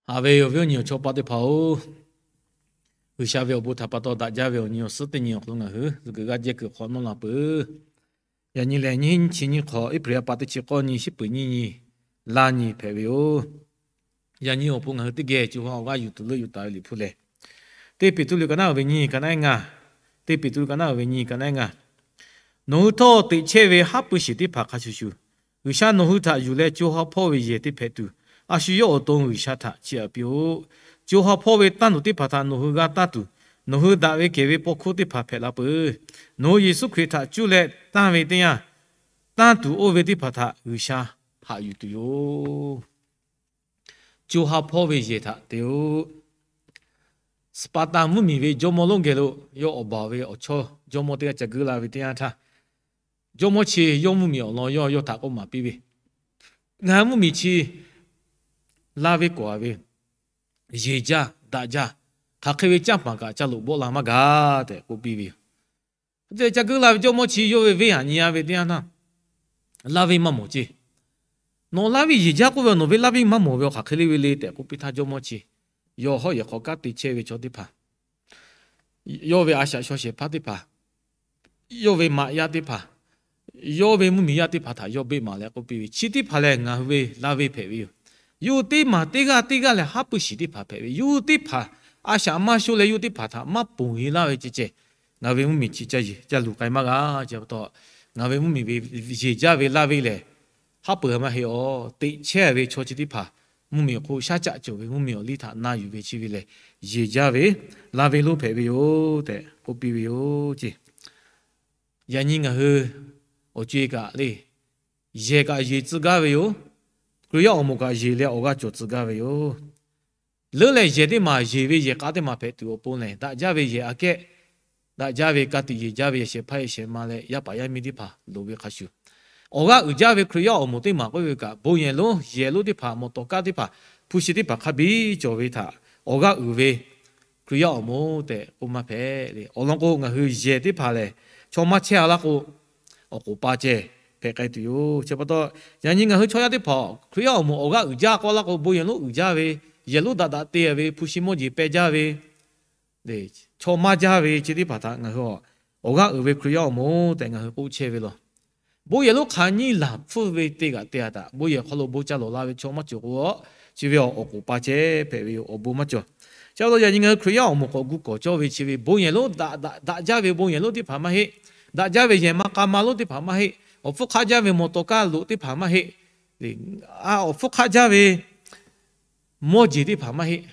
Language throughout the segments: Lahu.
Haꞈ ve awˬ viˉ awˬ nyi awˬ chawˇ paˆ teˇ hpaˍ-oˬ, G'uiˬsha ve awˬ bon htaꞈ pa taw daꞈ jaˇ ve awˬ nyi awˬ suhˉ teˇ nyi awˬ hk'aw lo ngaˬ hui zuhꞈ kuiˬ g'aˇ jehˇ kuiˬ hk'awꞈ nawˉ la peuˬ. Yaꞈ nyi lehˬ, nyiˇ hinˉ nyiˇ chi nyiˇ hk'awꞈ, April ha pa teˇ chi k'awˇ nyi, shiˉ peuˍ nyiˇ nyi, laˇ nyi hpehꞈ ve yoˬ. Yaꞈ nyi awˬ pon ngaˬ hui teˇ geh co ha awˬ g'aˇ yuˬ tuˬ leuˆ yuˬ taˍ ve Liꞈ hpu lehˬ, Teˇ Peˍtruˆ liꞈ ka naˉ uiˍ ve nyiˇ, ka naˉ ehˉ ngaˇ. Teˇ Peˍtruˆ ka naˉ uiˍ ve nyiˇ, ka naˉ ehˉ ngaˇ. Nawˬ hui htawˇ teꞈ chehˇ ve haˉ pui shiˍ teˇ hpaˍ hk'a shuˍ shuˍ, G'uiˬsha nawˬ hui htaꞈ yuˬ leh co ha hpawˇ ve yehˬ teˇ hpehꞈ tuˬ, a shu yawˇ awˬ to G'uiˬsha htaꞈ chiˇ aꞈ piˇ-oˆ. Co ha hpawˇ ve tanˇ tuˬ teˇ hpaˍ htaꞈ nawˬ hui g'a tanˇ tuˬ, nawˬ hui daꞈ ve kehˬ ve paw hkuˇ teˇ hpaˍ hpehꞈ la peuˬ. Nawˬ hui Yeˍsuˆ Hkriꞈ htaꞈ cuˇ leh tanˇ ve teˇ yanˇ, tanˇ tuˬ oˇ ve teˇ hpaˍ htaꞈ G'uiˬsha haꞈ yuˬ tuˬ yoˬ. Co ha hpawˇ ve yehˬ htaꞈ te-oˆ. Sparta mvuhˇmiˬ ve jawˇmawˇ lonˉ geh lo yawˇ awˬ baˬ ve awˬ chawˇ jawˇmawˇ teˇ g'aˇ ca guiˇ la ve teˇ yanˇ htaˇ, jawˇmawˇ chi yawˇ mvuhˇmiˬ awˬ lawn yawˇ yawˇ htaꞈ k'oˆ maˍ piˇ ve, Ngaˬ hui mvuhˇmiˬ chi laˇ ve kawˍ ve, yeˬ jaˇ daꞈ jaˇ, hk'aˬ hk'e ve canˇ paˍ kaꞈ ca loꞈ bawˆ la maˇ gaˬ tehꞈ k'oˆ piˇ ve yoˬ. Hk'e te ca guiˇ la ve jawˇmawˇ chi yawˇ ve venˇ haꞈ nyi-a ve teˇ yanˇ htaˇ, Laˇ venˇ maˇ mawˬ ceˇ. Nawˬ laˇ venˇ yeˬ jaˇ k'oˆ ve, nawˬ ve laˇ venˇ maˇ mawˬ ve awˬ hk'aˬ hk'e le ve le tehꞈ k'oˆ piˇ htaˇ, jawˇmawˇ chi yawˇ hawˉ yehˬ hk'aw kanˉ te chehˇ ve chaw teˇ hpaˍ, yawˇ ve a shaꞈ shaw shehˍ hpaˇ teˇ hpaˍ, yawˇ ve maꞈ yaˇ teˇ hpaˍ, yawˇ ve mvuhˇmiˬ yaˇ teˇ hpaˍ htaꞈ yawˇ beˆ maˍ leh k'oˆ piˇ ve, Chi teˇ hpaˍ lehˬ ngaˬ hui ve laˇ venˇ hpehꞈ ve yoˬ. Yawˇ hui teˇ maˬ teˇ g'aˇ teˇ g'aˇ lehˬ haˉ pui shiˍ teˇ hpaˍ hpehꞈ ve, yawˇ hui teˇ hpaˍ a shaꞈ maˇ sho leh yawˇ hui teˇ hpaˍ htaꞈ maˇ ponˬ e laˇ ve ceh ceh, ngaˬ ve mvuhˇmiˬ chi ca luˬ k'ai maˇ g'a. Chi pa taw, ngaˬ ve mvuhˇmiˬ ve yeˬ jaˇ ve laˇ venˇ lehˬ, haˉ pui maˇ heˆ-oˬ. Teꞈ chehˇ ve chaw chi teˇ hpaˍ mvuhˇmiˬ awˬ hk'oˆ shaˉ caˆ cawˬ ve, mvuhˇmiˬ awˬ liˇ htaꞈ na yuˬ ve chi ve lehˬ, yeˬ jaˇ ve laˇ venˇ lonˉ hpehꞈ ve yoˬ tehꞈ k'oˆ piˇ ve yoˬ ceˇ. Yaꞈ nyi ngaˬ hui awˬ co-e kaꞈ le, yehˬ kaꞈ yeˬ tcuh gaˇ ve yoˬ. Hkriꞈ yaˇ awˬ moˍ kaꞈ yeˬ leh awˬ g'aˇ cawˬ tcuh gaˇ ve yoˬ. Leuˉ leh yehˬ teˇ maˬ yeˬ ve yehˬ k'a teˇ maˬ hpehꞈ tuˬ awˬ pon lehˬ, daꞈ jaˇ ve yehˬ aꞈ kehˉ, daꞈ jaˇ ve ka tiꞈ yeˬ jaˇ ve yehˬ shehˍ hpaˇ yehˬ shehˍ ma leh yaˇ paˍ yaˇ miˇ teˇ hpaˍ loˍ ve hk'a shuˍ, awˬ g'aˇ uiˍ jaˇ ve Hkriꞈ yaˇ awˬ moˍ teˇ maˬ k'oˆ ve kaꞈ, bon yehˬ lonˉ, yehˬ lonˉ teˇ hpaˍ, mawˬ tawˍ kaˇ teˇ hpaˍ, hpu shi teˇ hpaˍ hk'a biˇ cawˬ ve htaꞈ awˬ g'aˇ uiˍ ve Hkriꞈ yaˇ awˬ moˍ tehꞈ k'oˆ maˇ hpehꞈ le. Awˬ lawn k'o, ngaˬ hui yehˬ teˇ hpaˍ lehˬ, chaw maˇ chehˇ-a laˇ k'o, awˬ k'oˍ pa ceh hpehꞈ k'ai tuˬ yoˬ. Chi pa taw, yaꞈ nyi ngaˬ hui chaw yaˇ teˇ hpaˍ Hkriꞈ yaˇ awˬ moˍ awˬ g'aˇ uiˍ jaˇ k'oˆ laˇ k'o, bon yehˬ lonˉ uiˍ jaˇ ve, yehˬ lonˉ daꞈ daꞈ te ve, hpu shi mawˇ jeˬ peh jaˇ ve, chaw maˇ jaˇ ve chi teˇ hpaˍ htaꞈ ngaˬ hui awˬ g'aˇ uiˍ ve Hkriꞈ yaˇ awˬ moˍ tehꞈ ngaˬ hui k'oˆ chehˇ ve law. Bon yehˬ lonˉ hk'aˬ nyiˇ laˬ hpfuhˇ ve teˇ g'aꞈ te-a htaꞈ, bon yehˬ hk'aw lo bon ca lawˬ la ve chaw maˇ cawˬ k'o, chi ve awˬ k'oˍ pa ceh hpehꞈ ve yoˬ. Awˬ bon maˇ cawˬ. Chi pa taw yaꞈ nyi ngaˬ hui Hkriꞈ yaˇ awˬ moˍ k'awꞈ gu kawˍ cawˇ ve chi ve bon yehˬ lonˉ daꞈ daꞈ jaˇ ve bon yehˬ lonˉ teˇ hpaˍ maˇ heˆ. Daꞈ jaˇ ve yehˬ ma k'a ma lonˉ teˇ hpaˍ maˇ heˆ. Awˬ hpfuhˇ hk'aˆ jaˇ ve mawˬ tawˍ kaˇ loꞈ teˇ hpaˍ maˇ heˆ. Awˬ hpfuhˇ hk'aˆ jaˇ ve mawˇ jeˬ teˇ hpaˍ maˇ heˆ.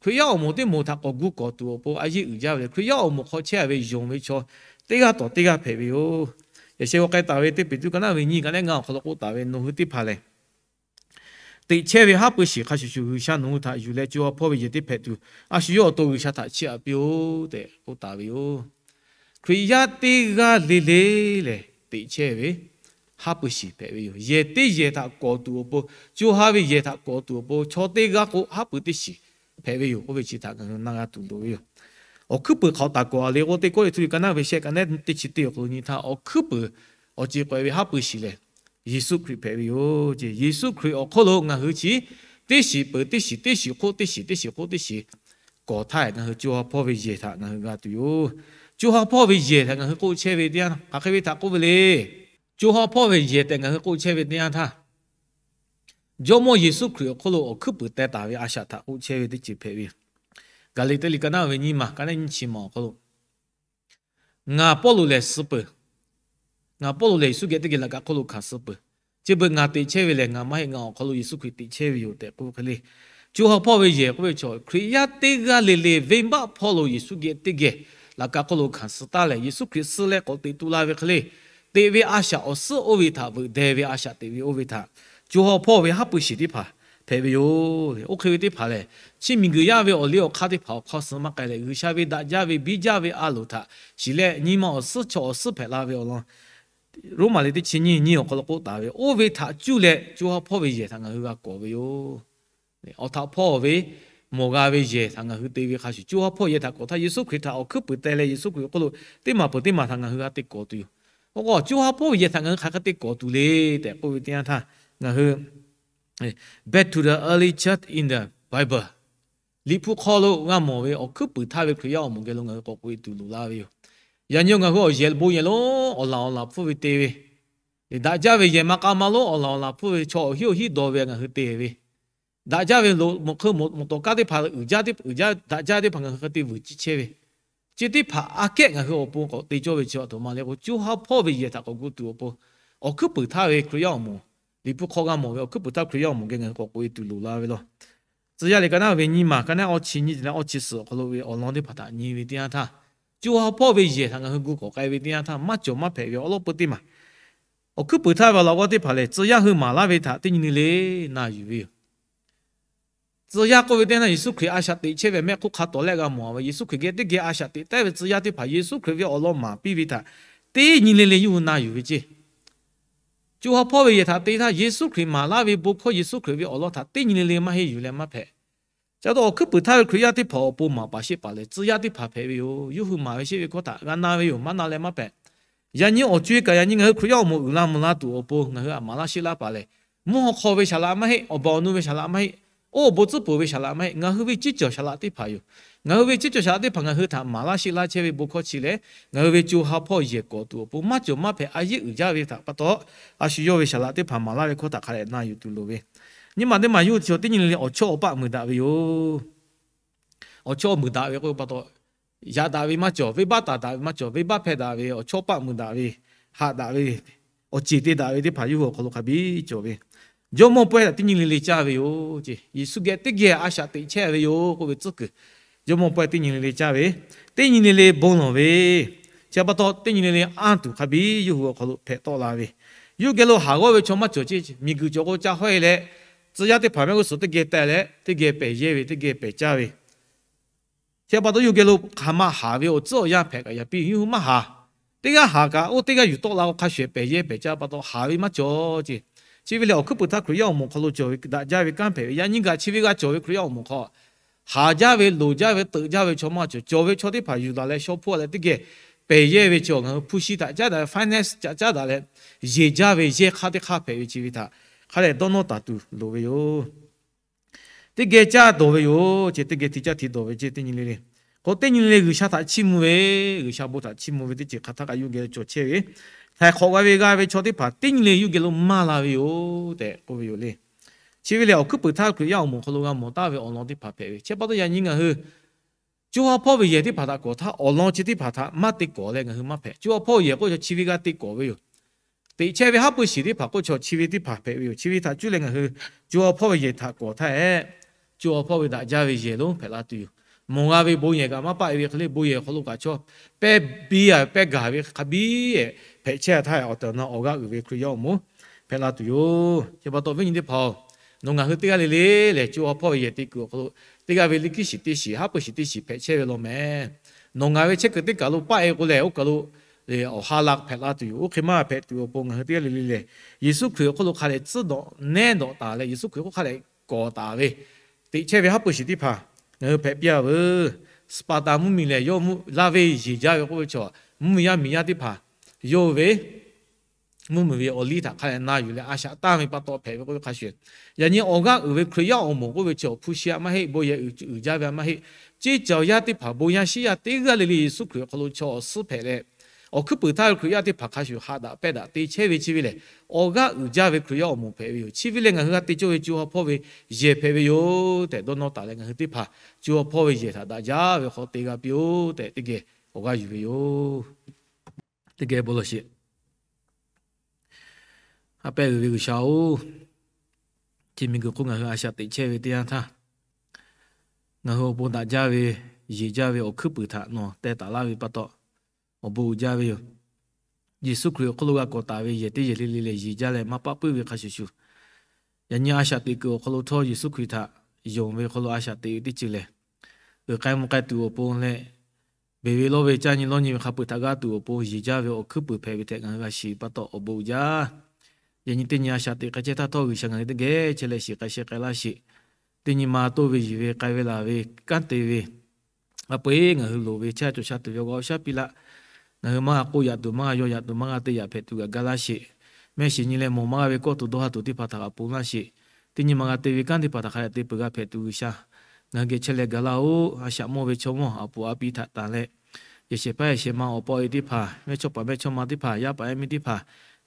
Hkriꞈ yaˇ awˬ moˍ teˇ moˍ htaꞈ k'awꞈ gu kawˍ tuˬ awˬ pon a yeˇ uiˍ jaˇ ve lehˬ, Hkriꞈ yaˇ awˬ moˍ hk'aw chehˇ-a ve yonˍ ve chaw teˇ g'aˇ tawˍ teˇ g'aˇ hpehꞈ ve yoˬ. Yaꞈ sheh g'aw k'ai taˍ ve Teˇ Peˍtruˆ ka naˉ ve nyiˇ ka naˉ ngaˇ awˬ hk'aw lo k'oˆ taˍ ve, Nawˬ hui teˇ hpaˍ lehˬ, teꞈ chehˇ ve haˉ pui shiˍ hk'a shuˍ shuˍ, G'uiˬsha nawˬ hui htaꞈ yuˬ leh co ha hpawˇ ve yehˬ teˇ hpehꞈ tuˬ, a shu yawˇ awˬ to G'uiˬsha htaꞈ chiˇ aꞈ piˇ-oˆ tehꞈ k'oˆ taˍ ve yoˬ. Hkriꞈ yaˇ teˇ g'aˇ le le lehˬ, teꞈ chehˇ ve haˉ pui shiˍ hpehꞈ ve yoˬ. Yehˬ teˇ yehˬ htaꞈ kawˍ tuˬ awˬ pon, co ha ve yehˬ htaꞈ kawˍ tuˬ awˬ pon, chaw teˇ g'aˇ k'o haˉ pui teˇ shiˍ hpehꞈ ve yoˬ k'oˆ ve chi htaꞈ ngaˬ hui na g'a tuˬ loˍ ve yoˬ. Awˬ hkuiˉ puiˍ hk'aoˍ taˍ kawˍ a le k'o, Teˇ Kawˇrenˍhtuˆ liꞈ ka naˉ ve shehˆ ka naˉ teˇ chi teˇ awˬ hk'aw lo nyi htaˇ, awˬ hkuiˉ puiˍ awˬ ceˬ k'awꞈ e ve haˉ pui shiˍ lehˬ, Yeˍsuˆ Hkriꞈ hpehꞈ ve yoˬ. Yeˍsuˆ Hkriꞈ awˬ hk'oˆ lo ngaˬ hui chi teˇ shiˍ peuˬ teˇ shiˍ, teˇ shiˍ hk'oˆ teˇ shiˍ, teˇ shiˍ hk'oˆ teˇ shiˍ kawˍ htaˇ, ngaˬ hui co ha hpawˇ ve yehˬ htaꞈ ngaˬ hui g'a tuˬ yoˬ. Co ha hpawˇ ve yehˬ htaꞈ ngaˬ hui k'oˆ chehˇ ve teˇ yanˇ htaˇ, hk'aˬ hk'e ve htaꞈ k'oˆ ve le. Co ha hpawˇ ve yehˬ tehꞈ ngaˬ hui k'oˆ chehˇ ve teˇ yanˇ htaˇ, Jawˇmawˇ Yeˍsuˆ Hkriꞈ awˬ hk'oˆ lo awˬ hkuiˉ puiˍ teh taˍ ve a shaꞈ htaꞈ k'oˆ chehˇ ve teˇ ceuˬ hpehꞈ ve yoˬ. Gaˍliˍtehˍ liꞈ ka naˉ ve nyiˇ maˬ, ka naˉ nyiˇ chi maˬ awˬ hk'aw lo, Ngaˬ Pawˇluꞈ lehˬ suh peuˬ. Ngaˬ Pawˇluꞈ lehˬ Yeˍsuˆ geh teˇ geh laꞈ ka hk'oˆ lo hkanˍ suh peuˬ. Chi beuꞈ ngaˬ teꞈ chehˇ ve lehˬ, ngaˬ maˇ heˆ, ngaˬ awˬ hk'aw lo Yeˍsuˆ Hkriꞈ teꞈ chehˇ ve yoˬ tehꞈ k'oˆ hk'e le. Co ha hpawˇ ve yehˬ k'oˆ ve chaw, Hkriꞈ yaˇ teˇ g'aˇ le le venˇbaˆ hpawˇ lo Yeˍsuˆ geh teˇ geh laꞈ ka hk'oˆ lo hkanˍ suh taˉ lehˬ, Yeˍsuˆ Hkriꞈ suh leh k'awꞈ teꞈ tu la ve hk'e le, teꞈ ve a shaꞈ awˬ suhˉ oˇ ve htaꞈ veuꞈ deh ve a shaꞈ teꞈ ve oˇ ve htaꞈ co ha hpawˇ ve haˉ pui shiˍ teˇ hpaˍ hpehꞈ ve yoˬ. Oˇ hk'e ve teˇ hpaˍ lehˬ, chi miˬguiˬ yaˇ ve awˬ liˇ awˬ hk'aˇ teˇ hpaˍ awˬ hk'aw suh maˇ k'ai leh, G'uiˬsha ve daꞈ jaˇ ve biˇ jaˇ ve a loˍ htaꞈ shiˍ leh, nyi ma awˬ suhˉ chaw awˬ suhˉ hpehꞈ la ve awˬ lawn Roˉmaꞈ liꞈ teˇ chi nyiˇ nyiˇ awˬ hk'aw lo k'oˆ taˍ ve, oˇ ve htaꞈ cuˇ leh co ha hpawˇ ve yehˬ htaꞈ ngaˬ hui g'a kawˍ ve yoˬ. Awˬ htaꞈ hpawˇ ve mawˬ g'a ve yehˬ htaꞈ ngaˬ hui te ve hk'a shuˍ, co ha hpawˇ yehˬ htaꞈ kawˍ htaˇ, Yeˍsuˆ Hkriꞈ htaꞈ awˬ hkuiˉ puiˍ teh leh Yeˍsuˆ Hkriꞈ awˬ hk'oˆ lo teˇ maˬ peuˬ teˇ maˬ htaꞈ ngaˬ hui g'a te kawˍ tuˬ yoˬ. K'o, co ha hpawˇ ve yehˬ htaꞈ ngaˬ hui hk'aˬ hk'e te kawˍ tuˬ le tehꞈ k'oˆ ve teˇ yanˇ htaˇ, ngaˬ hui Back to the early church in the Bible. Bible, Liꞈ hpu hk'aw lo g'a mawˬ ve awˬ hkuiˉ puiˍ htaˇ ve Hkriꞈ yaˇ awˬ moˍ geh lo ngaˬ hui k'awꞈ k'oꞈ e tuˬ loˍ la ve yoˬ. Yaꞈ nyi ngaˬ hui awˬ yehˬ bon yehˬ lonˉ awˬ laˬ awˬ laˬ hpfuhˇ ve te ve, daꞈ jaˇ ve yehˬ ma k'a ma lonˉ awˬ laˬ awˬ laˬ hpfuhˇ ve chaw awˬ hinˉ awˬ hinˉ dawˬ ve ngaˬ hui te ve, daꞈ jaˇ ve loꞈ mawˬ hk'eu mawˬ tawˍ kaˉ teˇ hpaˍ uiˍ jaˇ, daꞈ jaˇ teˇ hpaˍ ngaˬ hui hk'e te vuiˬ ciˇ chehˇ ve, chi teˇ hpaˍ aꞈ kehˉ ngaˬ hui awˬ pon k'awꞈ te cawˇ ve chi a htoꞈ ma le k'o, co ha hpawˇ ve yehˬ htaꞈ k'awꞈ gu tuˬ awˬ pon, awˬ hkuiˉ puiˍ htaˇ ve Hkriꞈ yaˇ awˬ moˍ, Liꞈ hpu hk'aw g'a mawˬ ve awˬ hkuiˉ puiˍ htaˇ Hkriꞈ yaˇ awˬ moˍ geh ngaˬ hui k'awꞈ k'oꞈ e tuˬ loˍ la ve law. Tcuh yaˇ liꞈ ka naˉ ve nyiˇ maˬ ka naˉ awˇ chi nyiˇ te leh awˇ chi suhˍ awˬ hk'aw lo ve awˬ lawn teˇ hpaˍ htaꞈ nyi ve teˇ yanˇ htaˇ, co ha hpawˇ ve yehˬ htaꞈ ngaˬ hui gu k'awꞈ k'ai ve teˇ yanˇ htaˇ, maˇ cawˬ maˇ hpehꞈ ve awˉ lawˉ peu teˇ maˬ, awˬ hkuiˉ puiˍ htaˇ ve awˬ laꞈ g'awˇ teˇ hpaˍ lehˬ, tcuh yaˇ hui maˍ laˇ ve htaꞈ teˇ nyi le le na yuˬ ve yoˬ. Tcuh yaˇ k'oˆ ve teˇ yanˇ htaˇ, Yeˍsuˆ Hkriꞈ a shaꞈ teꞈ chehˇ ve mehˆ hk'oˆ hk'a tawˍ lehˆ g'a mawˬ ve, Yeˍsuˆ Hkriꞈ geh teˇ geh a shaꞈ teꞈ taˉ ve tcuh yaˇ teˇ hpaˍ Yeˍsuˆ Hkriꞈ ve awˬ lawn maˍ piˇ ve htaꞈ teˇ nyi le le yawˇ hui na yuˬ ve ceˇ. Co ha hpawˇ ve yehˬ htaꞈ te htaˇ, Yeˍsuˆ Hkriꞈ maˍ laˇ ve bon hkawˇ Yeˍsuˆ Hkriꞈ ve awˬ lawn htaꞈ teˇ nyi le le maˇ heˆ yuˬ leh maˇ hpehꞈ. Ca taw awˬ hkuiˉ puiˍ htaˇ ve Hkriꞈ yaˇ teˇ hpaˍ awˬ pon maˍ paˍ sheˆ paˍ lehˬ, tcuh yaˇ teˇ hpaˍ hpehꞈ ve yoˬ. Yawˇ hui maˍ ve sheˆ ve hkawˇ htaꞈ g'a na ve yoˬ. Maˇ na leh maˇ hpehꞈ. Yaꞈ nyi awˬ co e kaꞈ yaꞈ nyi ngaˬ hui Hkriꞈ yaˇ awˬ moˍ uiˍ la mvuh la tuˬ awˬ pon ngaˬ hui htaꞈ maˍ laˇ sheˆ laˇ paˍ lehˬ, mvuhˇ haw hk'aw ve saˍ laꞈ maˇ heˆ, awˬ baˬ awˬ nu ve saˍ laꞈ maˇ heˆ, oˇ awˬ bon tcuhˉ peuˬ ve saˍ laꞈ maˇ heˆ, ngaˬ hui ve ceˇ cawˬ saˍ laꞈ teˇ hpaˍ yoˬ. Ngaˬ hui ve ceˇ cawˬ saˍ laꞈ teˇ hpaˍ ngaˬ hui htaꞈ maˍ laˇ sheˆ laˇ chehˇ ve bon hkawˇ chi lehˬ, ngaˬ hui ve co ha hpawˇ yehˬ kawꞈ tuˬ awˬ pon maˇ cawˬ maˇ hpehꞈ a yeˉ uiˍ jaˇ ve htaꞈ pa taw, a shu yawˇ ve saˍ laꞈ teˇ hpaˍ maˍ laˇ ve hkawˇ htaꞈ hk'a dehꞈ na yuˬ tuˬ loˍ ve. Nyi ma teˇ maˬ yawˇ hui chi teˇ nyi le le awˬ chawˇ awˬ paˆ muiˬ daꞈ ve yoˬ. Awˬ chawˇ muiˬ daꞈ ve k'oˆ ve pa taw, yaꞈ daꞈ ve maˇ cawˬ, venˇbaˆ taˍ daꞈ ve maˇ cawˬ, venˇbaˆ hpehˇ daꞈ ve, awˬ chawˇ paˆ muiˬ daꞈ ve, haꞈ daꞈ ve, awˬ ceˬ te daꞈ ve teˇ hpaˍ yawˇ hui awˬ hk'aw lo hk'a biˇ cawˬ ve. Jawˇmawˇ pawehˇ htaꞈ teˇ nyi le le caˇ ve yoˬ ceˇ. Yeˍsuˆ geh teˇ geh a shaꞈ teꞈ chehˇ ve yoˬ k'oˆ ve tcuhˉ kuiˬ, Jawˇmawˇ pawehˇ teˇ nyi le le caˇ ve, teˇ nyi le le bon lawˬ ve, chi pa taw teˇ nyi le le anˇ tuˬ hk'a biˇ yawˇ hui awˬ hk'aw lo hpehꞈ tawˆ la ve. Yawˇ geh lo haˍ g'awˇ ve chaw maˇ cawˬ ceˇ. Miˬguiˬ cawˬ k'o ca hawˉ e leh, tcuh yaˇ teˇ hpaˍ mehˆ g'uˇ suhˍ teˇ geh teh leh teˇ geh pehˬ yehˇ ve, teˇ geh pehˬ caˇ ve. Chi pa taw yawˇ geh lo hk'aˬ ma haˍ ve awˬ tcuhˉ awˬ yanˇ hpehꞈ kaꞈ yaꞈ piˇ yawˇ hui maˇ haˍ. Teˇ g'aˇ haˍ kaꞈ oˇ teˇ g'aˇ yuˬ tawˆ la k'o hk'a shuˍ ehˍ pehˬ yehˇ pehˬ caˇ pa taw haˍ ve maˇ cawˬ ceˇ. Chi ve lehˬ awˬ hkuiˉ puiˍ htaˇ Hkriꞈ yaˇ awˬ moˍ hk'aw lo cawˬ ve daꞈ jaˇ ve kanˉ hpehꞈ ve. Yaꞈ nyi gaˬ chi ve g'a cawˬ ve Hkriꞈ yaˇ awˬ moˍ hk'aw, haˍ jaˇ ve, loˍ jaˇ ve, teuꞈ jaˇ ve chaw maˇ cawˬ. Cawˬ ve chaw teˇ hpaˍ yuˬ daꞈ leh shaw hpawˇ leh teˇ geh pehˬ yehˇ ve chaw ngaˬ hui hpu shi htaꞈ caˉ daꞈ leh, finance caꞈ caˉ daꞈ leh, yeˬ jaˇ ve yehˇ hk'aˇ teˇ hk'aˇ hpehꞈ ve chi ve htaꞈ hk'a dehꞈ dawˇ nawˇ taˍ tuˬ loˍ ve yoˬ. Teˇ geh caˇ dawˬ ve yoˬ ceˇ. Teˇ geh hti caˇ hti dawˬ ve ceˇ. Teˇ nyi le le k'o, teˇ nyi le le G'uiˬsha htaꞈ chiˇ mvuh ve, G'uiˬsha bon htaꞈ chiˇ mvuh ve teˇ ceuˬ hk'aˬ htaˇ kaꞈ yawˇ geh cawˬ chehˇ ve. Htaiˍ hk'awꞈ g'a ve g'a ve chaw teˇ hpaˍ teˇ nyi le yawˇ geh lo maˇ la ve yoˬ tehꞈ k'oˆ ve yoˬ le. Chi ve lehˬ awˬ hkuiˉ puiˍ htaˇ Hkriꞈ yaˇ awˬ moˍ hk'aw lo g'a mawˬ taˍ ve awˬ lawn teˇ hpaˍ hpehꞈ ve. Chi pa taw yaꞈ nyi ngaˬ hui co ha hpawˇ ve yehˬ teˇ hpaˍ htaꞈ kawˍ htaˇ, awˬ lawn chi teˇ hpaˍ htaꞈ maˇ te kawˍ leh ngaˬ hui maˇ hpehꞈ. Co ha hpawˇ ve yehˬ k'oˆ ve chaw chi ve g'a te kawˍ ve yoˬ. Teꞈ chehˇ ve haˉ pui shiˍ teˇ hpaˍ k'oˆ ve chaw chi ve teˇ hpaˍ hpehꞈ ve yoˬ. Chi ve htaꞈ cuˇ leh ngaˬ hui co ha hpawˇ ve yehˬ htaꞈ kawˍ htaˇ ehˉ, co ha hpawˇ ve daꞈ jaˇ ve yehˬ lonˉ hpehꞈ la tuˬ yoˬ. Mawˬ g'a ve bon yehˬ kaꞈ maˇ paˆ e ve hk'e le, bon yehˬ awˬ hk'aw lo kaꞈ chaw pehˇ biˇ a pehˇ gaˬ ve hk'a biˇ ehˍ hpehꞈ chehˇ htaˇ, awˬ tehˬ awˬ na awˬ g'aˇ uiˍ ve Hkriꞈ yaˇ awˬ moˍ hpehꞈ la tuˬ yoˬ. Chi pa taw viˉ nyi teˇ hpaˍ-oˬ, nawˬ ngaˬ hui teˇ g'aˇ le le lehˬ co ha hpawˇ ve yehˬ te kuiˬ awˬ hk'aw lo, teˇ g'aˇ ve liꞈ hkiˉ shiˍ teˇ shiˍ, haˉ pui shiˍ teˇ shiˍ hpehꞈ chehˇ ve law mehˍ. Nawˬ ngaˬ ve chehˇ kuiˬ teˇ kaˬ lo paˆ e k'o lehˬ, oˇ kaˬ lo awˬ ha la hpehꞈ la tuˬ yoˬ. Oˇ hk'e maˇ hpehꞈ tuˬ awˬ pon ngaˬ hui teˇ g'aˇ le le lehˬ, Yeˍsuˆ Hkriꞈ awˬ hk'aw lo hk'a dehꞈ tcuhˉ dawꞈ nehˉ dawꞈ taˍ leh, Yeˍsuˆ Hkriꞈ hk'oˆ hk'a dehꞈ kawˍ taˍ ve, teꞈ chehˇ ve haˉ pui shiˍ teˇ hpaˍ ngaˬ hui hpehꞈ piˇ a veuˬ. Sparta mvuhˇmiˬ lehˬ, yawˇ mvuhˇ laˇ ve yeˬ jaˇ ve k'oˆ ve chaw, mvuhˇmiˬ yaˇ miˬ yaˇ teˇ hpaˍ yawˇ ve mvuhˇmiˬ ve awˬ liˇ htaꞈ hk'a dehꞈ na yuˬ leh a shaꞈ tanˇ ve pa taw hpehꞈ ve k'oˆ ve hk'a shuˍ, yaꞈ nyi awˬ g'aˇ uiˍ ve Hkriꞈ yaˇ awˬ moˍ k'oˆ ve chaw hpu shi a maˇ heˆ, bon yehˬ uiˍ jaˇ ve a maˇ heˆ, ceˇ cawˬ yaˇ teˇ hpaˍ bon yaˇ shiˉ yaˇ teˇ g'aˇ le le Yeˍsuˆ Hkriꞈ awˬ hk'aw lo chaw awˬ suhˉ hpehꞈ leh, awˬ hkuiˉ puiˍ htaˇ ve Hkriꞈ yaˇ teˇ hpaˍ hk'a shuˍ haꞈ daꞈ pehˇ daꞈ te chehˇ ve chi ve lehˬ, awˬ g'aˇ uiˍ jaˇ ve Hkriꞈ yaˇ awˬ moˍ hpehꞈ ve yoˬ. Chi ve lehˬ ngaˬ hui g'a te cawˇ ve co ha hpawˇ ve yehˬ hpehꞈ ve yoˬ tehꞈ dawˇ nawˇ taˍ leh, ngaˬ hui teˇ hpaˍ co ha hpawˇ ve yehˬ htaꞈ daꞈ jaˇ ve hk'aw te g'a piˇ-oˬ tehꞈ teˇ geh awˬ g'aˇ yuˬ ve yoˬ. Teˇ geh bon lawˬ sheˍ. Ha pehˇ uiˍ ve G'uiˬsha-oˬ, chi miˬguiˬ hk'oˆ ngaˬ hui a shaꞈ teꞈ chehˇ ve teˇ yanˇ htaˇ, ngaˬ hui awˬ pon daꞈ jaˇ ve, yeˬ jaˇ ve awˬ hkuiˉ puiˍ htaꞈ nawˬ teh taˍ laˇ ve pa taw, awˬ bon uiˍ jaˇ ve yoˬ. Yeˍsuˆ Hkriꞈ awˬ hk'aw lo g'a kawꞈ taˍ ve yehˬ teˇ yehˬ le le lehˬ, yeˬ jaˇ leh maˇ paˆ puiˉ ve hk'a shuˍ shuˍ, yaꞈ nyi a shaꞈ teꞈ kuiˬ awˬ hk'aw lo htawˇ Yeˍsuˆ Hkriꞈ htaꞈ yonˍ ve hk'aw lo a shaꞈ teꞈ ve teˇ ceuˬ lehˬ, uiˍ k'ai mvuh k'ai tuˬ awˬ pon leh, beˬ ve lawˇ ve caˇ nyi lawˇ nyi ve hk'a peu-eˬ htaꞈ g'aˇ tuˬ awˬ pon yeˬ jaˇ ve awˬ hkuiˉ puiˍ hpehꞈ ve tehꞈ ngaˬ hui g'a shiˍ pa taw awˬ bon uiˍ jaˇ. Yaꞈ nyi teˇ nyi a shaꞈ teꞈ k'ai chehˇ htaˇ htawˇ G'uiˬsha ngaˬ hui teˇ geh chehˇ leh shiˍ k'ai sheh k'ai laˇ sheˍ. Teˇ nyi ma toˇ ve yiˬ ve k'ai ve laˬ ve kanˉ te ve, a peu-eˬ ngaˬ hui loˍ ve chehˇ a cawˬ sha tuˬ ve awˬ g'aˇ awˬ shaˉ piˇ laˇ. Ngaˬ hui maˇ g'a k'oˆ yaꞈ tuˬ, maˇ g'a yaw yaꞈ tuˬ, maˇ g'a te yaꞈ hpehꞈ tuˬ g'aꞈ gaˇ laˇ sheˍ. Mehˆ shiˍ nyi leh mawˬ maˇ g'a ve kawˇ tuˬ dawˇ ha tuˬ teˇ hpaˍ htaꞈ g'aꞈ pon laˇ sheˍ. Teˇ nyi ma g'a te ve kanˉ teˇ hpaˍ htaꞈ hk'a dehꞈ te peuˬ g'a hpehꞈ tuˬ G'uiˬsha ngaˬ hui geh chehˇ leh gaˬ laˇ-oˆ. A shaꞈ mawˇ ve chaw mawˇ aˬ puˍ a pi htaꞈ tanˬ leh, yehˬ shehˍ hpaˇ yehˬ shehˍ ma awˬ pa awˬ e teˇ hpaˍ, mehˇchawˇpaˍ mehˇchawˇma teˇ hpaˍ, yaˇ paˍ yaˇ miˇ teˇ hpaˍ,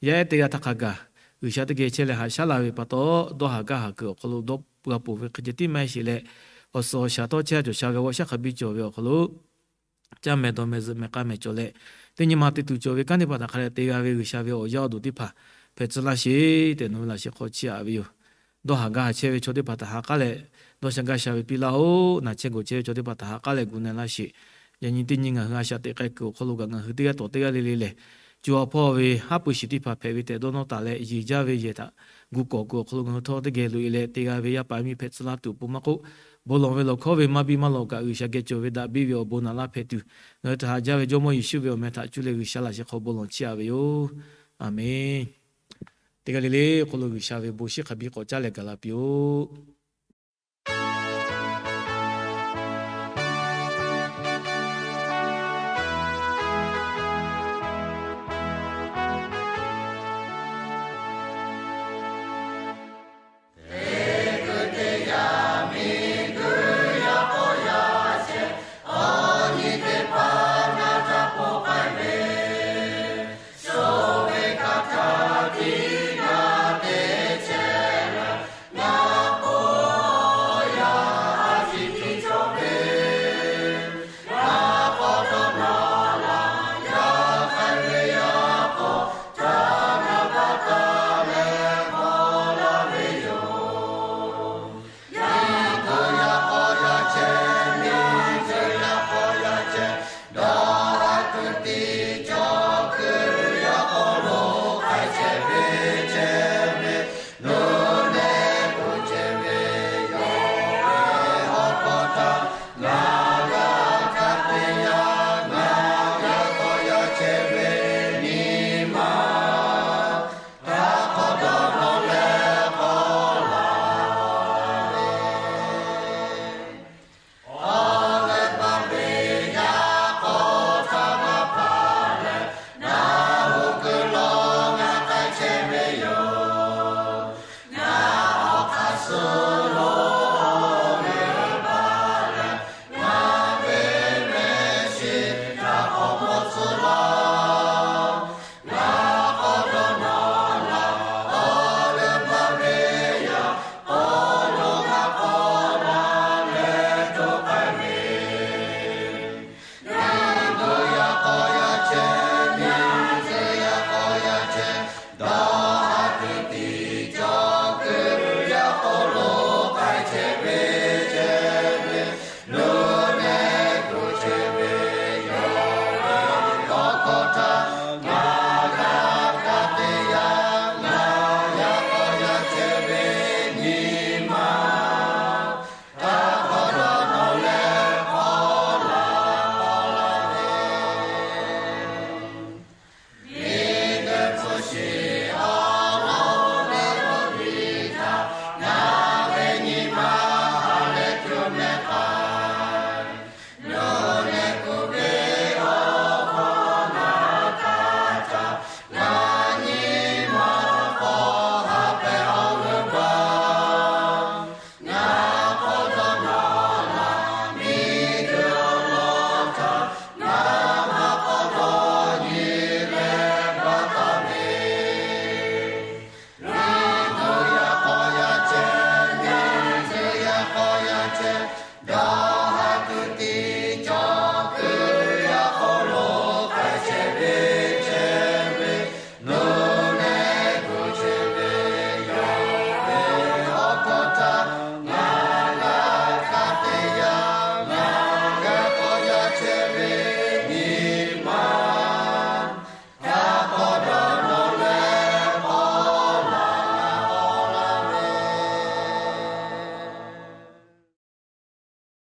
yaˇ ehˉ teˇ g'aˇ htaˇ hk'a gaˬ G'uiˬsha teˇ geh chehˇ leh haꞈ shaˉ la ve pa taw, dawˇ haˍ gaˇ haˍ kuiˬ awˬ hk'aw lo dawˇ g'a ponˬ ve hk'e ceh tiˉ maˇ heˆ sheˍ leh, awˬ suhˍ awˬ shaˍ tawˇ chehˇ cawˬ sha g'a g'awˇ shaˉ hk'a biˇ cawˬ ve awˬ hk'aw lo, caˇ mehˍ dawˬ mehˍ zuhꞈ mehˍ k'a mehˍ cawˬ leh, teˇ nyi ma te tuˬ cawˬ ve kanˉ teˇ hpaˍ htaꞈ hk'a dehꞈ te g'a ve G'uiˬsha ve awˬ yaˇ awˬ duˬ teˇ hpaˍ hpehꞈ tcuh laˇ sheˍ tehꞈ nawˬ ve laꞈ sheh hk'aw chiˇ aꞈ ve yoˬ. Dawˇ haˍ gaˇ haˍ chehˇ ve chaw teˇ hpaˍ htaꞈ ha k'aˉ leh, dawˇ sha gaˇ sha ve piˇ laˇ-oˆ. Naˬ chehˇ gawˬ chehˇ ve chaw teˇ hpaˍ htaꞈ ha k'aˉ leh gu na laˇ sheˍ. Yaꞈ nyi teˇ nyi ngaˬ hui a shaꞈ teꞈ k'ai kuiˬ awˬ hk'aw lo kaꞈ ngaˬ hui teˇ g'aˇ tawˍ teˇ g'aˇ le le lehˬ, co a hpawˇ ve haˉ pui shiˍ teˇ hpaˍ hpehꞈ ve tehꞈ dawˇ nawˇ taˍ leh, yeˬ jaˇ ve yehˬ htaꞈ gu kawꞈ kuiˬ awˬ hk'aw lo ngaˬ hui htawˇ teˇ geh loꞈ e leh te g'a ve yaˇ paˍ yaˇ miˇ hpehꞈ tcuh laˇ tuˬ awˬ pon maˇ k'oˆ, bon lawˬ ve lawˬ hkawˇ ve maˇ biˇ maˇ lawˬ kaꞈ G'uiˬsha geh cawˬ ve daꞈ biˇ ve awˬ bon naꞈ laˇ hpehꞈ tuˬ, ngaˬ hui htaꞈ haꞈ jaˇ ve Jawˇmawˇ Yeˍsuˆ ve awˬ meh htaꞈ cuˇ leh G'uiˬsha laꞈ sheh hk'aw bon lawˬ chiˇ aꞈ ve yoˬ. Aˬmenˍ. Teˇ g'aˇ le le awˬ hk'aw lo G'uiˬsha ve bon shiˉ hk'a biˇ k'awꞈ caˉ leh gaˬ la piˇ-oˆ.